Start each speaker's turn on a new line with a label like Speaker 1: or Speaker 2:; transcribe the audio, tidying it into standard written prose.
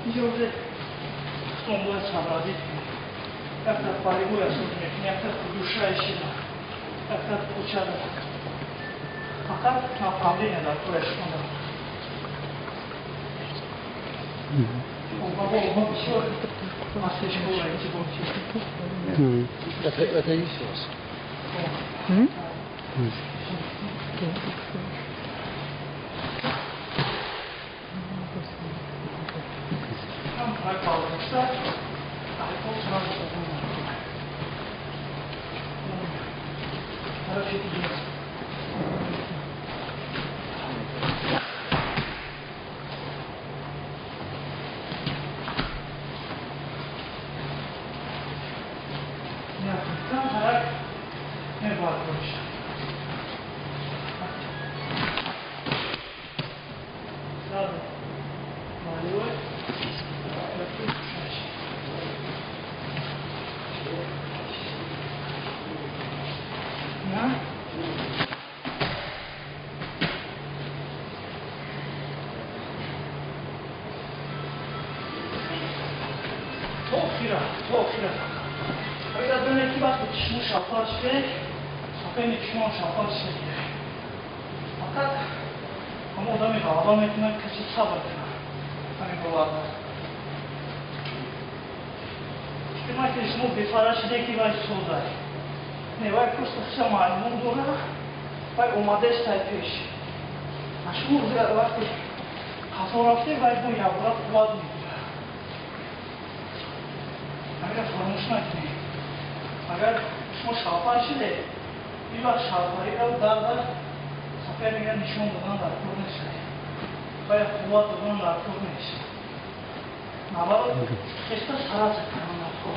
Speaker 1: Инҷо уже худтон бояд сообразить кунед. Як тараф борьбу асос мекунед, як тараф удушающий, як тараф кучада. Фақат направление дар кори шумо дорад. Бо бисёр мастер-школа эътибор.
Speaker 2: Это есть у вас?
Speaker 1: Там калдырса, айпол сразу. Короче, идет. Там тарак мебардошт. Сразу болевой. На. То охира, то охира. Агар донед, ки вақте ки шумо шалпар шудед, соперник шумо шалпар шуд, фақат ҳама одами ғалаба метавонад каси сабр кунад. Ҳамин боварда фикр накунед, шумо бефара шуде, ки вай созай. Не, вай просто хиса маълумот дора, вай омадестай пеш, а шумо вақте қафо рафте, вай бо якбора қувват мегирад. Агар фаромӯш накунед, агар шумо шалпар шуде, ин вақт шалпариро дарда соперника нишон додан дар кор нест, вай қувват додан дар кор нест, наоборот, хеста стараться кардан дар кор.